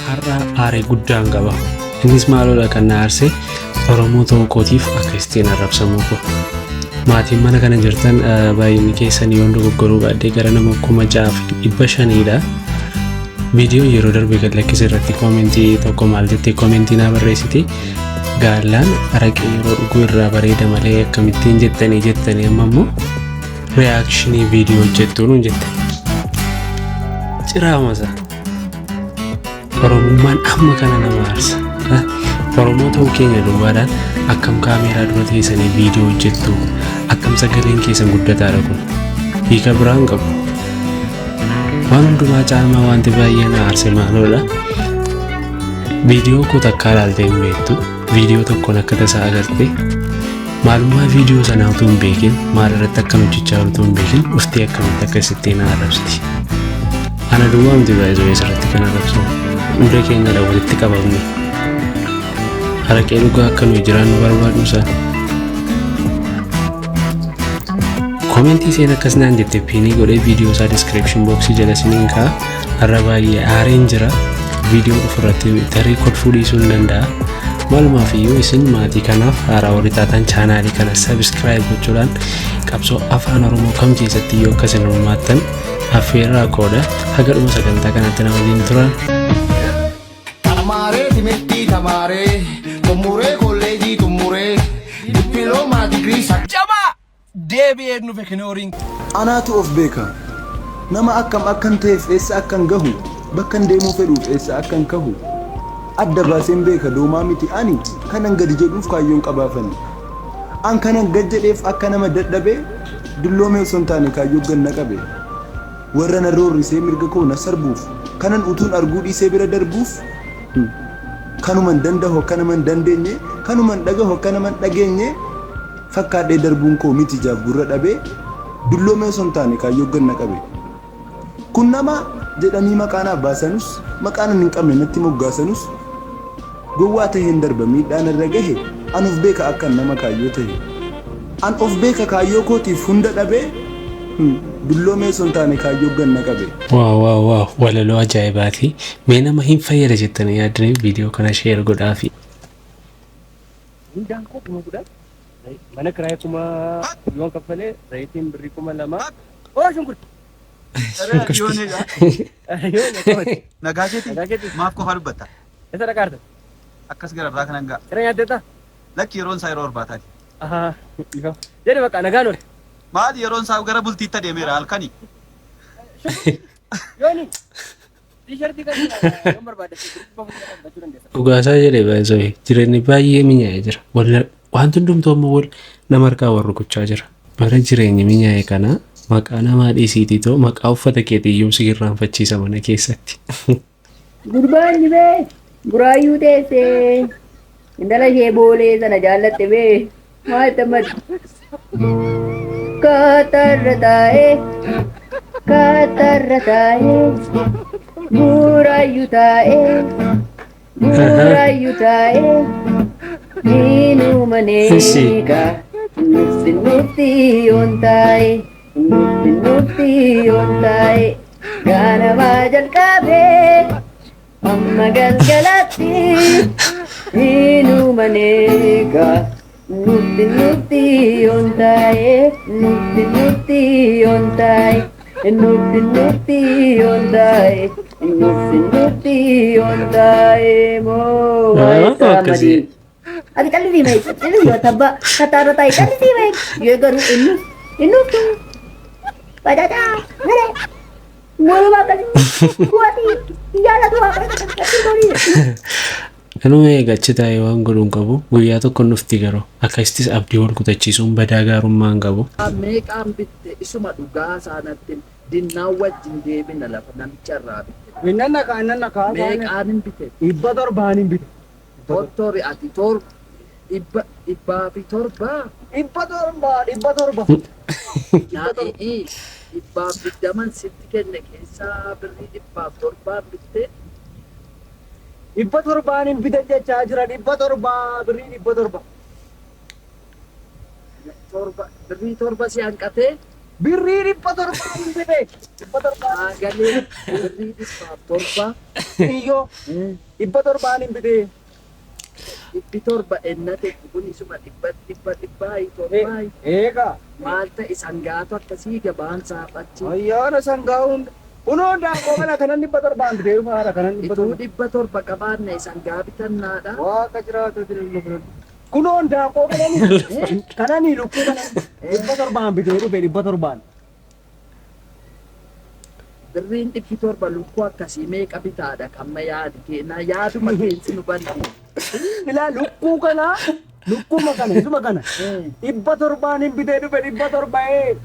Har'a aaree guddaan qaba. Innis maaloodha kan na aarse Oromoo ta'uu kootiif akka ittiin arrabsamuu koo. Maatiin mana kana jirtan baay'inni keessan yoon dogoggoruu baadhee gara nama 6,500dha. Viidiyoo yeroo darbe gad lakkise irratti koomentii tokko maal jettee koomentii naa barreessiti. Gaallaan araqee yeroo dhuguu irraa bareeda malee akkamittiin jettanii jettanii amma immoo reaakshinii viidiyoo hojjettuu nuun jette. Ciraa masa. Oromummaan amma kana nama aarsa. Oromoo ta'uu keenya duwwaadhaan akkam kaameeraa dura teessanii viidiyoo hojjettu, akkam sagaleen keessan guddataadha kun. Hiika biraan qabu. Waan hundumaa caalmaa wanti baay'ee na aarse maaloodha. Viidiyoo koo takkaa ilaaltee hin beektu. Viidiyoo tokkoon akka tasaa agarte. Maalummaa viidiyoo sanaa utuu hin beekin, maal irratti akkan hojjechaa jiru utuu hin beekin, dhuftee akkamitti akka isittiin na arrabsiti. Ana duwwaa miti baay'ee asirratti kan arrabsamu. Hunda keenyadha walitti qabamne. Araqee dhugaa akka nuyi jiraannu barbaadu isaan. Koomentii isheen akkas naan jette piinii godhee viidiyoo isaa description box jala isiniin kaa'a. Har'a baay'ee aareen jira. Viidiyoo dhufu irratti tarii kolfuu dhiisuu hin danda'a. Maalumaaf iyyuu isin maatii kanaaf haaraa warri taatan chaanaalii kana subscribe gochuudhaan qabsoo afaan Oromoo kam keessatti iyyuu akka isin hirmaattan affeerraa koodha. Haga dhuma sagantaa kanatti na waliin turan. Tamaaree timirtii tamaaree xumuree kolleejii xumuree dippiloomaa digirii Jabaa! Deebi'ee dhufe kinooriin. Anaatu of beeka. Nama akkam akkan ta'eef eessa akkan gahu, bakkan deemuu fedhuuf eessa akkan kahu. Adda baaseen beeka doomaa miti ani kanan gadi jedhuuf kaayyoon qabaafani. An kanan gad jedheef akka nama dadhabee dulloomee osoo hin taane kaayyoo gad na qabe. Warra na roorrisee mirga koo na sarbuuf, kanan utuun arguu dhiisee bira darbuuf, kanuman dandahu akka nama hin dandeenye, kanuman dhagahu akka nama hin dhageenye fakkaadhee darbuun koo miti ijaaf gurra dhabee, dulloomee osoo hin taane kaayyoo gad na qabe. Kun nama jedhanii maqaa naaf baasanus, maqaa nan hin qabne natti moggaasanus, gowwaa taheen darba miidhaa narra gahe, an of beeka akkan nama kaayyoo tahe. An of beeka kaayyoo kootiif hunda dhabee, dulloomee osoo hin taane kaayyoo gad na qabe. Waaw waaw waaw, walaloo ajaa'ibaati. Mee nama hin fayyada jettanii yaaddaniif viidiyoo kana share godhaafi. Mindaan koo 10,000, mana kiraayii kuma yoon kaffalee, zayitiin birrii 2,000. Oo, shunkurtii! Nagaa keetii? Nagaa keetii? Maaf qofaa dubbatta? Eessa dhaqaarta? Akkas gara irraa kanan ga'a. Ciree nyaatteetta? Lakki, yeroon isaa yeroo irbaataati. Ahaa, dhiifama. Jedhi bakka nagaan oole. Maali, yeroon isaa gara bultiitti adeemeera halkani. Yooni, tiishartii kana yoon barbaadde bitachuu dandeessa. Dhugaasaa jedhee baay'isee jireenyi baay'ee minyaa'ee jira. Wanti hundumtuu amma wal nama harkaa wal rukuchaa jira. Bara jireenyi minyaa'e kana maqaa namaa dhiisiitii too maqaa uffata keetiiyyuu si irraanfachiisa mana keessatti. Gurbaan dhibee Buraayyuu teessee intala ishee boolee sana jaallatte bee maal itti ammatti. Katarra taa'ee, katarra taa'ee, Buraayyuu taa'ee, Buraayyuu taa'ee, inuma neeqa nutti nutti yoon taa'e, nutti nutti yoon taa'e, ganamaa jalqabee amma galgalatti inuma neeqa nutti nutti yoon taa'e, nutti nutti yoon taa'e, nutti nutti yoon taa'e, nutti nutti yoon taa'e moo waa'ee Akkasii. Ati callisii mee, callisii tabba kataarra taa'e, callisii mee. Yoo garuu inni innuftu badhaadhaa malee walumaa akkasii kuwatii jaallatu akkasii. Kanuma eegachi taa'ee waan godhu hin qabu. Guyyaa tokko dhufti garuu. Akkasittis abdii wal kutachiisuun badaa gaarummaa hin qabu. Meeqaan bitte? Isuma dhugaa isaanatti dinnaan wajjin deebina lafa namicha irraa bitte. Inni na kaa, inni na kaa. Meeqaan hin bite? 700n hin bite. Tottori ati torba dhibba dhibbaa fi torba. 700, 700. Naa'ii 120n sitti kenne keessaa birrii 107n bitte. 700n hin bite jechaa jira, 700, birrii 700. Torba, birrii 7 si hanqatee. Birrii 700 hin bite. 700. Galee birrii 700. Iyyoo 700 hin bite. 700 ennate kun isuma dhibba dhibba dhibbaa torbaa. Eegaa. Maal ta'e sangaatu akkasii gabaan saafachi. Ayyaana sangaa hunda. Kunoo daakoo kana kanan 700 bitee dhufaadha kanan dhibba Ituu torba. 700 qabaanne sangaa bitannaadha. Waaqa jiraatu jiru. Kunoo daakoo kanani kanani lukkuu kanan 700 bitee dhufe 700. Birriin 700 lukkuu akkasii meeqa bitaadha kan ma yaadu keenaa yaaduma keessi nu banti. Ilaa lukkuu kana lukkuma kana isuma kana 700 hin bitee dhufe 700 ee.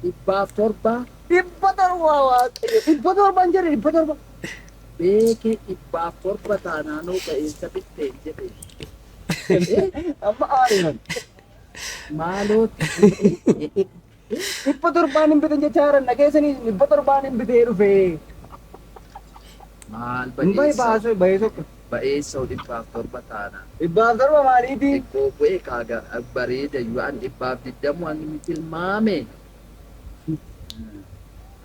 700. 700 waaqayyo 700 jedhe 700. Beekee 700 taanaanoo ga'eessa bitteen jedhe. Amma aarinan. Maalootti. 700 hin biten jechaa jiran dhageessanii 700 hin bitee dhufe. Maal Hin bahe ba'eessa. baasuu bahee sokka. Ba'eessa 700 taanaan. 700 maaliiti? Xiqqoo bu'ee kaaga bareeda yoo an 120 an tilmaame.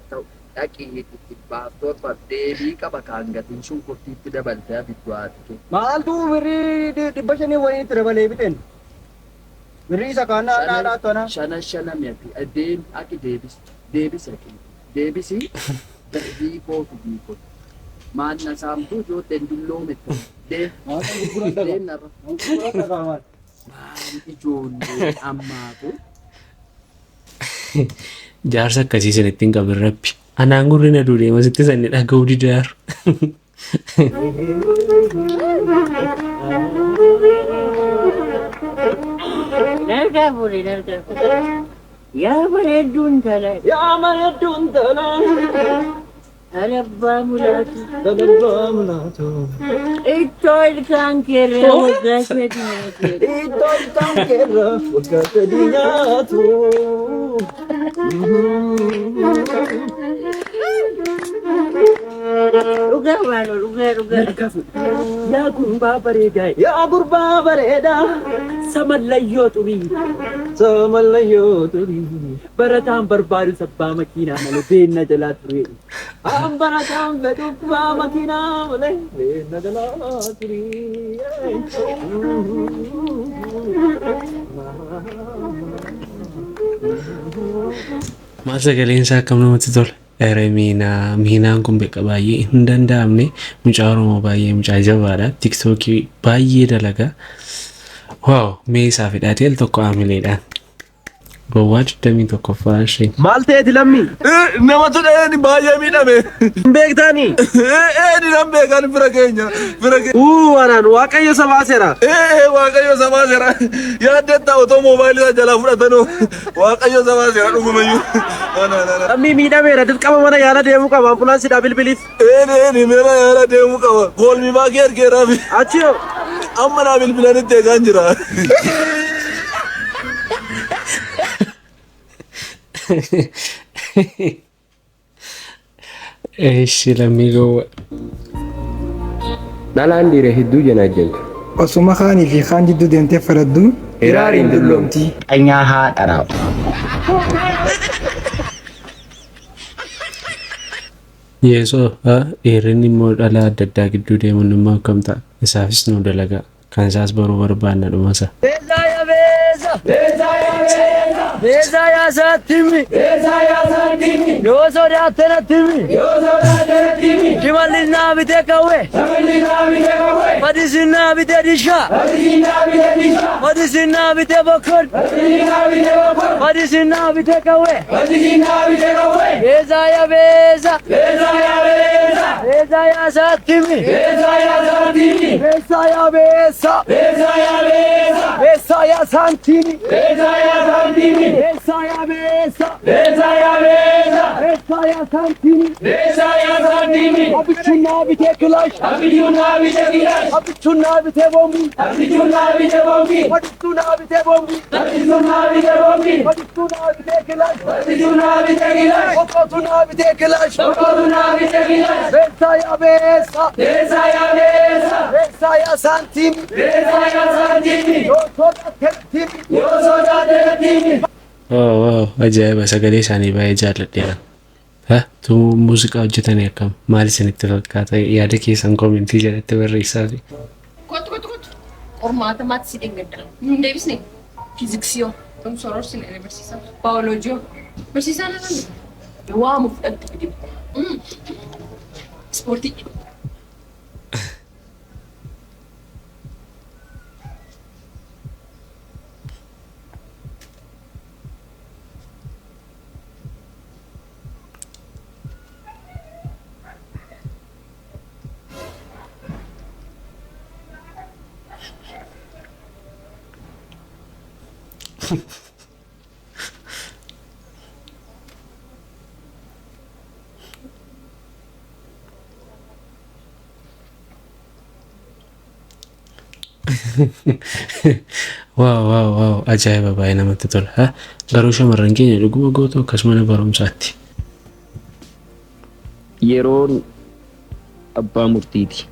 Ta'u dhaqii 700 deebii qaba kaan gatiin shunkurtiitti dabaltee abiddu haati kee. Maaltu birrii 500 waliin itti dabalee biteen? Birrii isa kaan naa laattu ana. Shana shana mi'ati deem aqi deebis deebis aqi deebisi birrii koo fidii koo. Maal na saamtuu ijoolleen dulloomette deem deem narra. Maal ijoollee ammaatu. Jaarsa akkasii isinitti hin qabin rabbi. Anaan gurri na duudee masitti sanni dhaga'uu didaaru. Nargaa fuudhe nargaa fuudhe. Yaa bareedduun tala. Yaa bareedduun tala. Alabbaa mulaatu. Alabbaa mulaatu. Ittoo ilkaan keerra waggaa 3 nyaatu. Ittoo ilkaan keerra waggaa 3 nyaatu. Dhugaa maaloo dhugaa dhugaa. Nargaa fuudhe. Yaa gurbaa bareedaa. Yaa gurbaa bareedaa. Samallayyoo xurii. Samallayyoo xurii. Barataan barbaadu sabbaa makiinaa malee beenna jalaa ture. An barataan fedhu abbaa makiinaa malee beenna jalaa turii. Maal sagaleen isaa akkam namatti tola. Ere miinaa miinaan kun beeka baay'ee hin danda'amne mucaa Oromoo baay'ee mucaa jabaadha. Tiktookii baay'ee dalaga. Wow mee isaa fidhaatee al tokko aamileedhaan. Gowwaa 21ffaa ishee. Maal ta'eeti lammii? Namatu dhaheen baay'ee miidhame. Hin beektaanii? Eeni nan beekan fira keenya. Fira keenya. Uu anaan waaqayyo sabaa seera. Ee waaqayyo sabaa seera. Yaaddetta otoo moobaayilii isaa jalaa fudhatanuu waaqayyo sabaa seera dhugumayyuu. Lammii miidhameera dirqama mana yaala deemuu qaba ambulaansiidhaa bilbiliif. Eeni eeni mana yaala deemuu qaba. Koolmi baakii ergeeraafi. Achi hoo? Amma naa bilbilanitti eegaan jira. Eeshi lammii gowwa. Dhalaan dhiira hedduu janaajjantu. Osuma kaanii fi kaan jidduu deemtee faraddu Hiraariin dulloomti. Qanyaa haa dharaa'u. Yeesoo dhiirri immoo dhala adda addaa gidduu deemuun immoo akkam ta'a? Isaafis nu dalagaa. Kan isaas baruu barbaanna dhumasa. Beezaa yaa beeza. Beezaa yaa beeza. Beezaa yaa saatimi. Beezaa yaa saatimi. Yoo sodaatte natti himi. Yoo sodaatte natti himi. Shimallis naa bitee qawwee. Shimallis naa bitee qawwee. Madisiin naa bitee dishaa. Madisiin naa bitee dishaa. Madisiin naa bitee bokkon. Madisiin naa bitee bokkon. Madisiin naa bitee qawwee. Madisiin naa bitee qawwee. Beezaa yaa beeza. Beezaa yaa beeza. Beezaa yaa saatimi. Beezaa yaa saatimi. Beezaa yaa beeza. Beezaa yaa beeza. Beezaa yaa saantimi. Beezaa yaa saantimi. Beezaa yaa beeza. Beezaa yaa beeza. Beezaa yaa saantimi. Beezaa yaa saantimi. Abbichuun naa bitee kilaash. Abbichuun naa bitee kilaash. Abbichuun naa bitee boombii. Abbichuun naa bitee boombii. Madistuu naa bitee boombii. Abbichuun naa bitee boombii. Madistuu naa bitee kilaash. Abbichuun naa bitee kilaash. Boqqootuu naa bitee kilaash. Boqqootuu naa bitee kilaash. Beezaa yaa beeza. Beezaa yaa beeza. Beezaa yaa saantimi. Beezaa yaa saantimi. Yoo sodaatte natti himi. Yoo sodaatte natti himi. Wow, ajaa'iba, sagalee isaanii baay'ee jaalladheera. Ha, tu muuziqaa hojjetanii akkam maal isinitti fakkaata? Yaada keessan koomentii jalatti barreessaa fi. Kottu, kottu, kottu. Qormaata maatisii dheengadda. Nun deebisne. Fiiziksii hoo? Sororsine barsiisaa. Baayoloojii hoo? Barsiisaan hafe. Waamu fudhatte fide. Ispoortii. Wow, ajaa'iba, baay'ee namatti tola. Ha, garuu shamarran keenya dhuguma gootu akkasuma mana barumsaatti. Yeroon abbaa murtiiti.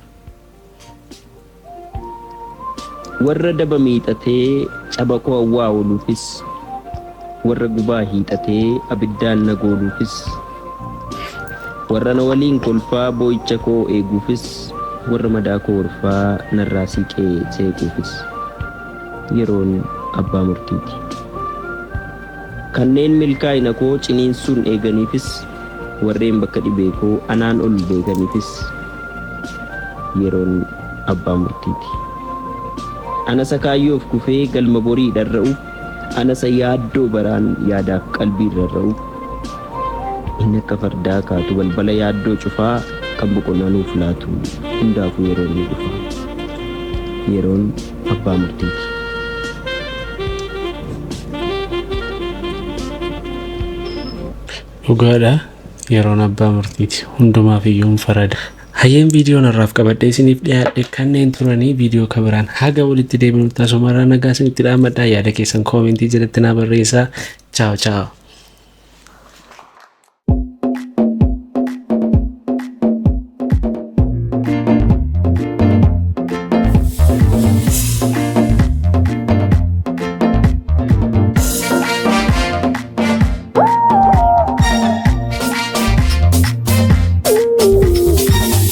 Warra daba miixatee caba koo awwaa ooluufis, warra gubaa hiixatee abiddaan na gooluufis, warra na waliin kolfaa boo'icha koo eeguufis, warra madaa koo horfaa narraa siiqee seequufis yeroon abbaa murtiiti. Kanneen milkaa'ina koo ciniinsuun eeganiifis, warreen bakka dhibee koo anaan ol beekaniifis yeroon abbaa murtiiti. Anasa kaayyoof kufee galma borii dharra'uuf, anasa yaaddoo baraan yaadaaf qalbii rarra'uuf, inni akka fardaa kaatu balbala yaaddoo cufaa kan boqonnaa nuuf laatu hundaafuu yeroon ni dhufa. Yeroon abbaa murtiiti. Dhugaadha, yeroon abbaa murtiiti, hundumaaf iyyuu hin farada. Hayyeen, viidiyoon har'aaf qabadhee isiniif dhiyaadhe kanneen turanii. Viidiyoo kabiraan haga walitti deebinutti asumarraa nagaa isinitti dhaammadhaa. Yaada keessan koomentii jalatti naa barreessaa. Chaaw chaaw.